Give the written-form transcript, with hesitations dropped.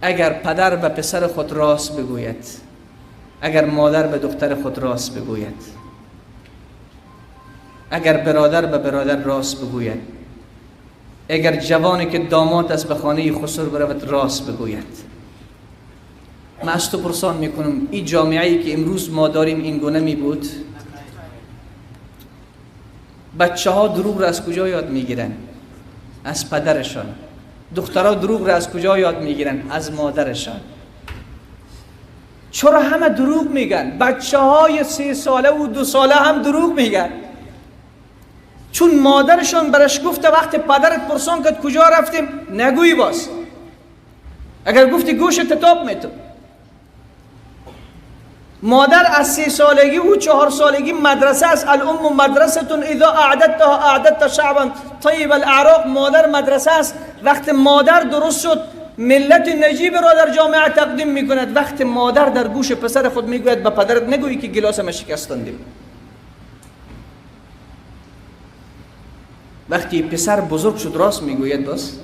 اگر پدر به پسر خود راست بگوید، اگر مادر به دختر خود راست بگوید، اگر برادر به برادر راست بگوید، اگر جوانی که داماد است به خانه خسر برود راست بگوید. من از تو پرسان میکنم این جامعه ای که امروز ما داریم این گونه می بود؟ بچه ها دروغ را از کجا یاد میگیرن؟ از پدرشان. دخترها دروغ را از کجا یاد میگیرن؟ از مادرشان. چرا همه دروغ میگن؟ بچه های 3 ساله و 2 ساله هم دروغ میگن، چون مادرشان برش گفته وقت پدرت پرسان کرد کجا رفتیم نگویی باز، اگر گفتی گوش تتاب میتو. مادر از 3 سالگی و 4 سالگی مدرسه است. الام مدرسه اذا اعددتها اعددت شعبا طیب الاعراق. مادر مدرسه است. وقت مادر درست شد ملت نجیب را در جامعه تقدیم میکند. وقت مادر در گوش پسر خود میگوید به پدرت نگویی که گلاسم شکستاندیم. وقتی پسر بزرگ شد راست میگوید باز؟